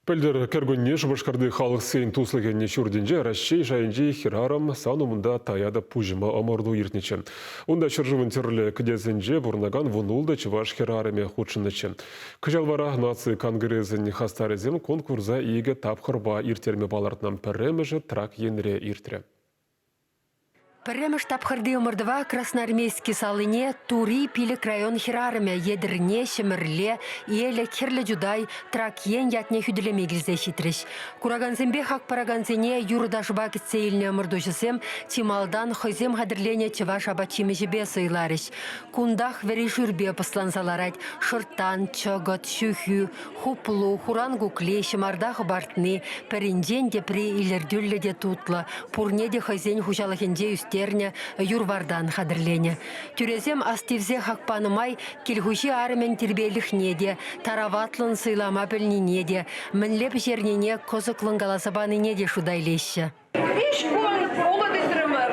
Пӗлтӗр кӗркунне Шупашкарти халӑхсен туслӑхӗн ҫуртӗнче Раҫҫей шайӗнчи хӗрарӑм сан умӑнта таятӑп пуҫӑма ӑмӑрту иртнӗччӗ. Унта ҫӗршывӑн тӗрлӗ кӗтесӗнче пурӑнакан вунултӑ чӑваш хӗрарӑмӗ хутшӑннӑччӗ. Кӑҫал вара наци конгресӗн хастарӗсем конкурса икӗ тапхӑрпа ирттерме палӑртнӑ. Пӗрремӗшӗ Трак енре иртрӗ. Пӗрремӗш тапхӑрти ӑмӑртӑва Красноармейски салине Тури пилӗк район хӗрарӑмӗ Етӗрне, Ҫӗмӗрле, Элӗк, Хӗрлӗ Чутай, Трак ен ятне хӳтӗлеме килсе ҫитрӗҫ. Куракансемпе хак паракансене юрӑ-ташӑпа кӗтсе илнӗ ӑмӑртуҫӑсем чи малтан хӑйсем хатӗрленӗ чӑваш апат-ҫимӗҫӗпе сӑйларӗҫ. Кунтах вӗри шӳрпе пӑсланса ларать, шӑрттан, чӑкӑт, ҫӳхӳ, Хуплу, хуран кукли, ҫӑмарта хӑпартни пӗринчен тепри илӗртӳллӗ те тутлӑ, пурне те хӑйсен хуҫалӑхӗнче ӳстернӗ юр-вартан хатӗрленӗ. Тӳресем астивсе хак панӑ май кил хуҫи арӑмӗн тирпейлӗхне те, тараватлӑн сӑйлама пӗлнине те, мӗнле пӗҫернине кӑсӑклӑн каласа панине те шута илеҫҫӗ. Виҫ кун улӑ тытрӑмӑр,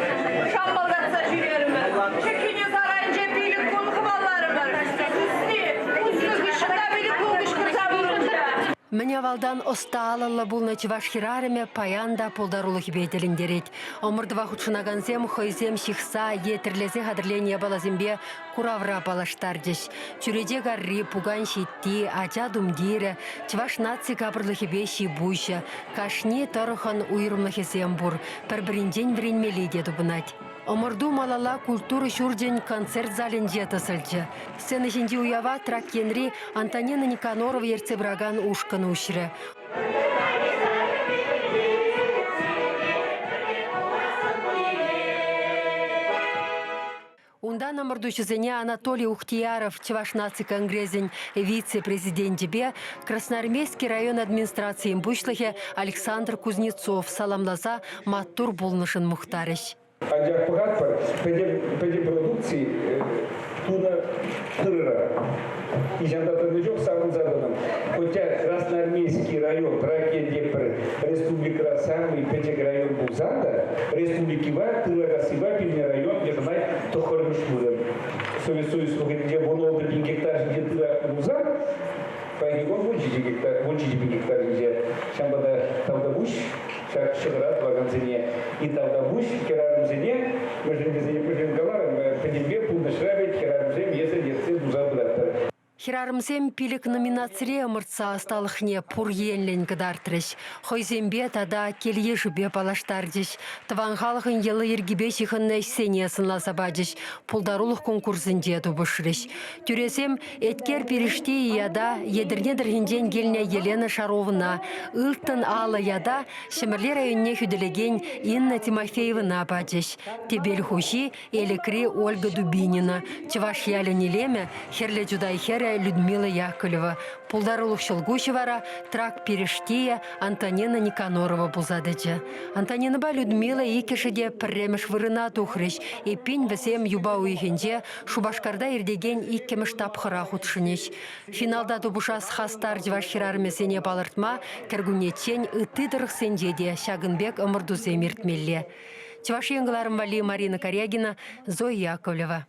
шампалтатса ҫӳрерӗмӗр. Ҫӗккине сарайӗнче пилӗк кун хӑваларӑмӑр. Сысни пуснӑ хыҫҫӑн та пилӗк кун кӑшкӑрса пурӑнчӗ. Мӗн авалтан ӑста алӑллӑ пулнӑ чӑваш хӗрарӑмӗ паян та пултарулӑхӗпе тӗлӗнтерет. Ӑмӑртӑва хутшӑнакансем хӑйсем ҫыхса е тӗрлесе хатӗрленӗ япаласемпе куравра паллаштарчӗҫ. Чӳрече карри, пукан ҫитти, ача тумтирӗ, чӑваш наци капӑрлӑхӗпе ҫи-пуҫӗ, Кашни тӑрӑхӑн уйрӑмлӑхӗсем пур, пӗр-пӗринчен вӗренмелли те тупӑнать. Ӑмӑрту малалла культура ҫурчӗн концерт залӗнче тӑсӑлчӗ. Сцена ҫинчи уява Трак енри Антонина Никанорова ертсе пыракан ушкӑн уҫрӗ. Унтан ӑмӑртуҫӑсене Анатолий Ухтияров Чӑваш наци конгресӗн вице-президенчӗпе Красноармейски район администрацийӗн пуҫлӑхӗ Александр Кузнецов саламласа маттур пулнӑшӑн мухтарӗҫ. Анчах пӑхатпӑр, пӗтӗм, пӗтӗм продукци тунӑ тырӑра. Нихҫан тӑнӑ чух савӑнса тӑтӑм. Хотя Красноармейский район Трак ен тепӗр республикӑра самый пӗчӗк район пулсан та, республикипа Тыракассипа пирӗн район йышӑнать тӑххӑрмӗш вырӑн. Совет Союз вӑхӑтӗнче вун пин гектар ҫинче тырӑ пулсан, паянхи кун вун гектар, вун пин гектар ҫинче. Ҫавӑнпа та тавтапуҫ ҫак ҫӑкӑра тӑвакансене и тавтапуҫ хӗрарӑмсене, мӗншӗн тесен мӗншӗн каларӑм, пӗтӗмпе пурнӑҫра вӗт хӗрарӑмсем эсӗ ертсе туса пыратпӑр. Хӗрарӑмсем пилӗк номинацире ӑмӑртса ӑсталӑхне пур енлӗн кӑтартрӗҫ. Хӑйсемпе тата кил-йышӗпе паллаштарчӗҫ. Тӑван халӑхӑн йӑли-йӗркипе ҫыхӑннӑ ӗҫсене сӑнласа пачӗҫ, пултарулӑх конкурсӗнче тупӑшрӗҫ. Тӳресем Еткер пирӗшти ята Етӗрне тӑрӑхӗнчен килнӗ Елена Шаровӑна, Ылтӑн алӑ ята Ҫӗмӗрле районне хӳтӗлекен Инна Тимофеевӑна пачӗҫ. Тӗпел хуҫи Элӗкри Ольга Дубинина, чӑваш ялӗн илемӗ Хӗрлӗ Чутай хӗрӗ Людмила Яковлева, пултарулӑх ҫӑлкуҫӗ вара Трак пирӗштийӗ Антонина Никанорова пулса тӑчӗ. Антонинӑпа Людмила иккӗшӗ те пӗрремӗш вырӑна тухрӗҫ. Эппин, вӗсем юпа уйӑхӗнче Шупашкарта иртекен иккӗмӗш тапхӑра хутшӑнӗҫ. Финалта тупӑшас хастар чӑваш хӗрарӑмӗсене палӑртма кӗркуннеччен ытти тӑрӑхсенче те ҫакӑн пек ӑмӑртусем иртмелле. Чӑваш Ен кӑларӑм валли Марина Карягина, Зоя Яковлева.